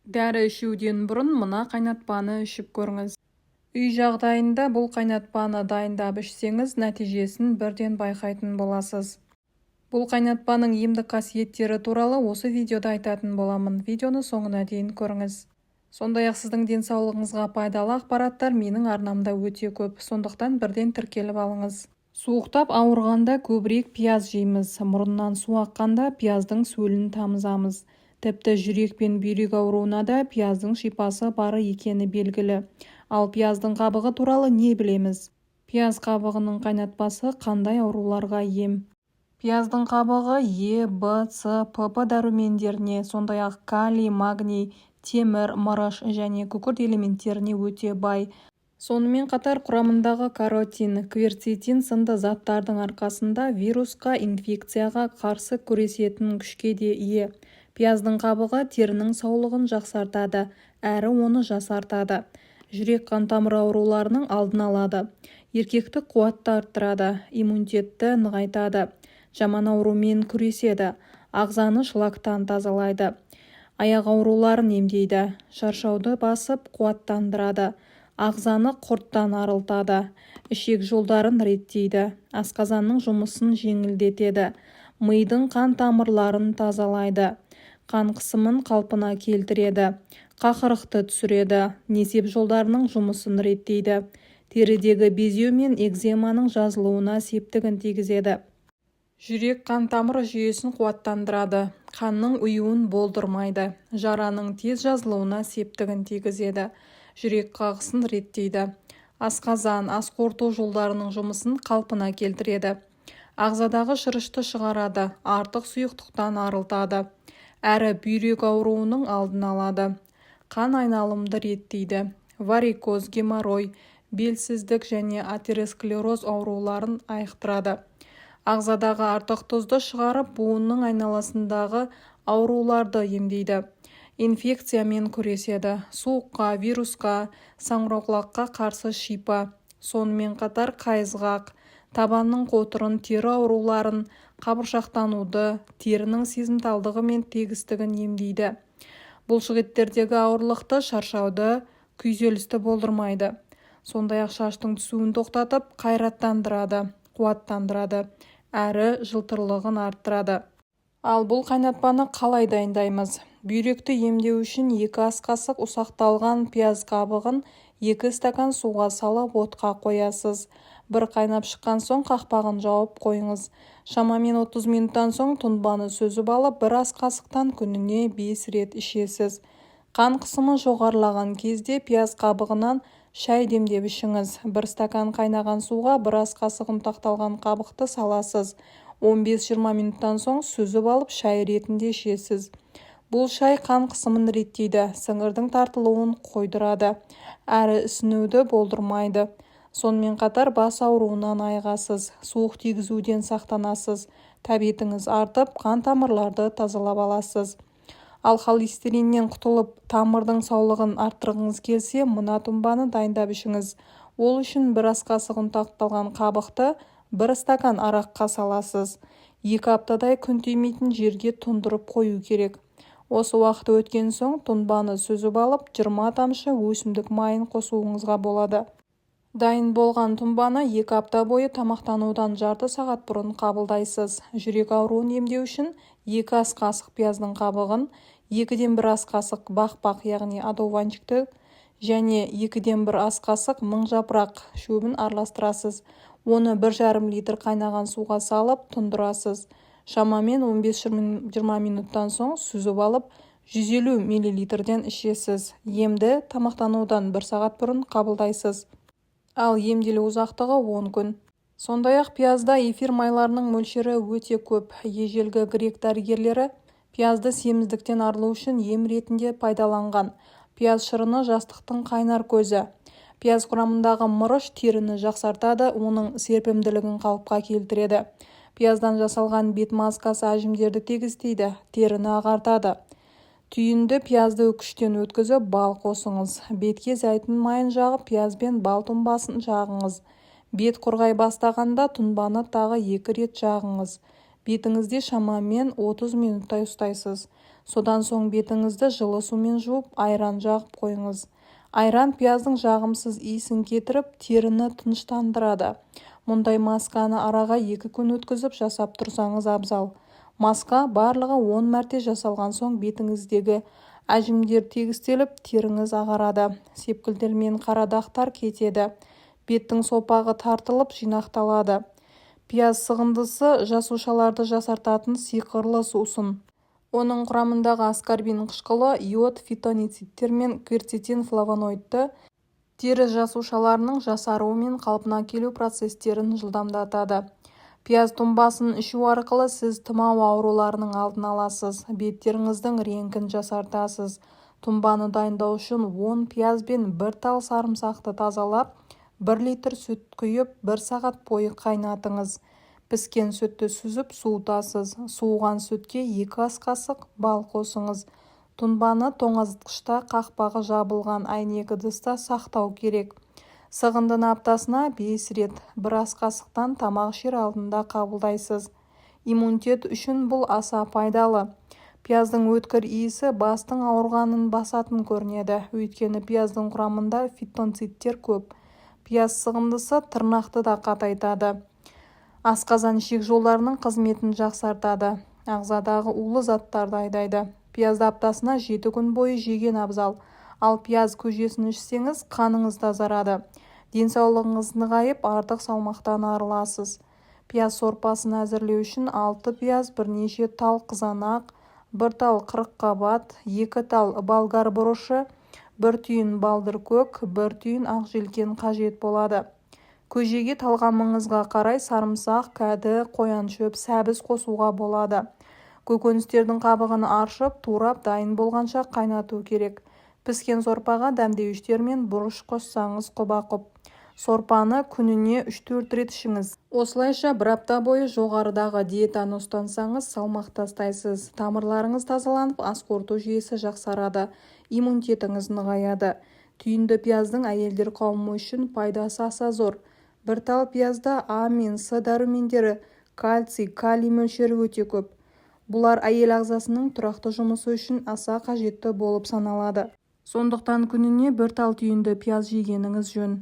Дәрі ішуден бұрын мына қайнатпаны ішіп көріңіз. Үй жағдайында бұл қайнатпаны дайындап ішсеңіз, нәтижесін бірден байқайтын боласыз. Бұл қайнатпаның емдік қасиеттері туралы осы видеода айтатын боламын. Видеоны соңына дейін көріңіз. Сондай-ақ сіздің денсаулығыңызға пайдалы ақпараттар менің арнамда өте көп. Сондықтан бірден тіркеліп алыңыз. Суықтап ауырғанда көбірек пияз жейміз. Мұрыннан су аққанда пияздың сөлін тамызамыз. Тіпті жүрек пен бүйрек ауруына да пияздың шипасы бар екені белгілі. Ал пияздың қабығы туралы не білеміз? Пияз қабығының қайнатпасы қандай ауруларға ем? Пияздың қабығы Е, В, С, ПП дәрумендеріне, сондай-ақ калий, магний, темір, мырыш және күкірт элементтеріне өте бай. Сонымен қатар құрамындағы каротин, кверцетин сынды заттардың арқасында вирусқа, инфекцияға қарсы күресетін күшке де ие. Пияздың қабығы терінің саулығын жақсартады, әрі оны жасартады. Жүрек-қан тамыр ауруларының алдын алады. Еркектік қуатты арттырады, иммунитетті нығайтады. Жаман аурумен күреседі, ағзаны шлактан тазалайды. Аяқ ауруларын емдейді, шаршауды басып қуаттандырады, ағзаны құрттан арылтады, ішек жолдарын реттейді, асқазанның жұмысын жеңілдетеді, мидың қан тамырларын тазалайды, қан қысымын қалпына келтіреді, қақырықты түсіреді, несеп жолдарының жұмысын реттейді, терідегі безеу мен экземаның жазылуына септігін тигізеді. Жүрек-қан тамыр жүйесін қуаттандырады, қанның ұюын болдырмайды, жараның тез жазылуына септігін тигізеді, жүрек қағысын реттейді, асқазан, ас қорыту жолдарының жұмысын қалпына келтіреді, ағзадағы шырышты шығарады, артық сұйықтықтан арылтады, әрі бүйрек ауруының алдын алады, қан айналымды реттейді, варикоз, геморрой, белсіздік және атеросклероз ауруларын айықтырады. Ағзадағы артық тұзды шығарып, буынның айналасындағы ауруларды емдейді. Инфекциямен күреседі, суыққа, вирусқа, саңырауқұлаққа қарсы шипа. Сонымен қатар қайызғақ, табанның қотырын, тері ауруларын, қабыршақтануды, терінің сезімталдығы мен тегістігін емдейді. Бұлшықеттердегі ауырлықты, шаршауды, күйзелісті болдырмайды. Сондай-ақ шаштың түсуін тоқтатып, қайраттандырады, қуаттандырады, әрі жылтырлығын арттырады. Ал бұл қайнатпаны қалай дайындаймыз? Бүйректі емдеу үшін 2 ас қасық ұсақталған пияз қабығын 2 стакан суға салып отқа қоясыз. Бір қайнап шыққан соң қақпағын жауып қойыңыз. Шамамен 30 минуттан соң тұнбаны сүзіп алып, 1 ас қасықтан күніне 5 рет ішесіз. Қан қысымы жоғарылаған кезде пияз қабығынан шай демдеп ішіңіз. 1 стакан қайнаған суға 1 ас қасық ұнтақталған қабықты саласыз. 15-20 минуттан соң сүзіп алып шай ретінде ішесіз. Бұл шай қан қысымын реттейді, сіңірдің тартылуын қойдырады, әрі ісінуді болдырмайды. Сонымен қатар бас ауруынан айығасыз, суық тигізуден сақтанасыз, тәбетіңіз артып, қан тамырларды тазалап аласыз. Ал холестериннен құтылып, тамырдың саулығын арттырғыңыз келсе, мына тұнбаны дайындап ішіңіз. Ол үшін 1 ас қасық ұнтақталған қабықты 1 стакан араққа саласыз. 2 аптадай күн тимейтін жерге тұндырып қою керек. Осы уақыт өткен соң тұнбаны сүзіп алып, 20 тамшы өсімдік майын қосуыңызға болады. Дайын болған тұнбаны 2 апта бойы тамақтанудан жарты сағат бұрын қабылдайсыз. Жүрек ауруын емдеу үшін 2 ас қасық пияздың қабығын, 2-ден 1 ас қасық бақбақ, яғни одуванчикті және 2-ден 1 ас қасық мың жапырақ шөбін араластырасыз. Оны 1,5 литр қайнаған суға салып тұндырасыз. Шамамен 15-20 минуттан соң сүзіп алып, 150 миллилитрден ішесіз. Емді тамақтанудан 1 сағат бұрын қабылдайсыз. Ал емделу ұзақтығы 10 күн. Сондай-ақ пиязда эфир майларының мөлшері өте көп. Ежелгі грек дәрігерлері пиязды семіздіктен арылу үшін ем ретінде пайдаланған. Пияз шырыны жастықтың қайнар көзі. Пияз құрамындағы мырыш теріні жақсартады, оның серпімділігін қалыпқа келтіреді. Пияздан жасалған бет маскасы әжімдерді тегістейді, теріні ағартады. Түйінді пиязды үккіштен өткізіп, бал қосыңыз. Бетке зәйтүн майын жағып, пияз бен бал тұнбасын жағыңыз. Бет құрғай бастағанда тұнбаны тағы 2 рет жағыңыз. Бетіңізде шамамен 30 минуттай ұстайсыз. Содан соң бетіңізді жылы сумен жуып, айран жағып қойыңыз. Айран пияздың жағымсыз иісін кетіріп, теріні тыныштандырады. Мұндай масканы араға 2 күн өткізіп жасап тұрсаңыз абзал. Маска барлығы 10 мәрте жасалған соң бетіңіздегі әжімдер тегістеліп, теріңіз ағарады. Сепкілдер мен қара дақтар кетеді. Беттің сопағы тартылып, жинақталады. Пияз сығындысы жасушаларды жасартатын сиқырлы сусын. Оның құрамындағы аскорбин қышқылы, йод, фитонцидтер мен кверцетин флавоноиды тері жасушаларының жасаруы мен қалпына келу процестерін жылдамдатады. Пияз тұнбасын ішу арқылы сіз тұмау ауруларының алдын аласыз, бет теріңіздің реңкін жасартасыз. Тұнбаны дайындау үшін 10 пияз бен 1 тал сарымсақты тазалап, 1 литр сүт құйып, 1 сағат бойы қайнатыңыз. Піскен сүтті сүзіп суытасыз. Суыған сүтке 2 ас қасық бал қосыңыз. Тұнбаны тоңазытқышта қақпағы жабылған әйнек ыдыста сақтау керек. Сығындыны аптасына 5 рет, 1 ас қасықтан тамақ ішер алдында қабылдайсыз. Иммунитет үшін бұл аса пайдалы. Пияздың өткір иісі бастың ауырғанын басатын көрінеді. Өйткені пияздың құрамында фитонцидтер көп. Пияз сығындысы тырнақты да қатайтады. Асқазан-ішек жолдарының қызметін жақсартады. Ағзадағы улы заттарды айдайды. Пиязды аптасына 7 күн бойы жеген абзал. Ал пияз көжесін ішсеңіз, қаныңыз тазарады. Денсаулығыңыз нығайып, артық салмақтан арыласыз. Пияз сорпасын әзірлеу үшін 6 пияз, бірнеше тал қызанақ, 1 тал қырыққабат, 2 тал болгар бұрышы, 1 түйін балдыркөк, 1 түйін ақжелкен қажет болады. Көжеге талғамыңызға қарай сарымсақ, кәді, қояншөп, сәбіз қосуға болады. Көкөністердің қабығын аршып, турап, дайын болғанша қайнату керек. Піскен сорпаға дәмдеуіштер мен бұрыш қоссаңыз құба-құп. Сорпаны күніне 3-4 рет ішіңіз. Осылайша бір апта бойы жоғарыдағы диетаны ұстансаңыз, салмақ тастайсыз. Тамырларыңыз тазаланып, ас қорыту жүйесі жақсарады, иммунитетіңіз нығаяды. Түйінді пияздың әйелдер қауымы үшін пайдасы аса зор. Бір тал пиязда А мен С дәрумендері, кальций, калий мөлшері өте көп. Бұлар әйел ағзасының тұрақты жұмысы үшін аса қажетті болып саналады. Сондықтан күніне бір тал түйінді пияз жегеніңіз жөн.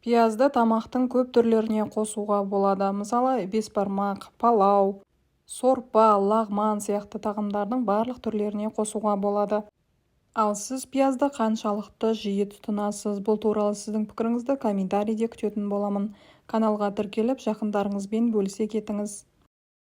Пиязды тамақтың көп түрлеріне қосуға болады. Мысалы, бесбармақ, палау, сорпа, лағман сияқты тағамдардың барлық түрлеріне қосуға болады. Ал сіз пиязды қаншалықты жиі тұтынасыз? Бұл туралы сіздің пікіріңізді комментарийде күтетін боламын. Каналға тіркеліп, жақындарыңызбен бөлісе кетіңіз.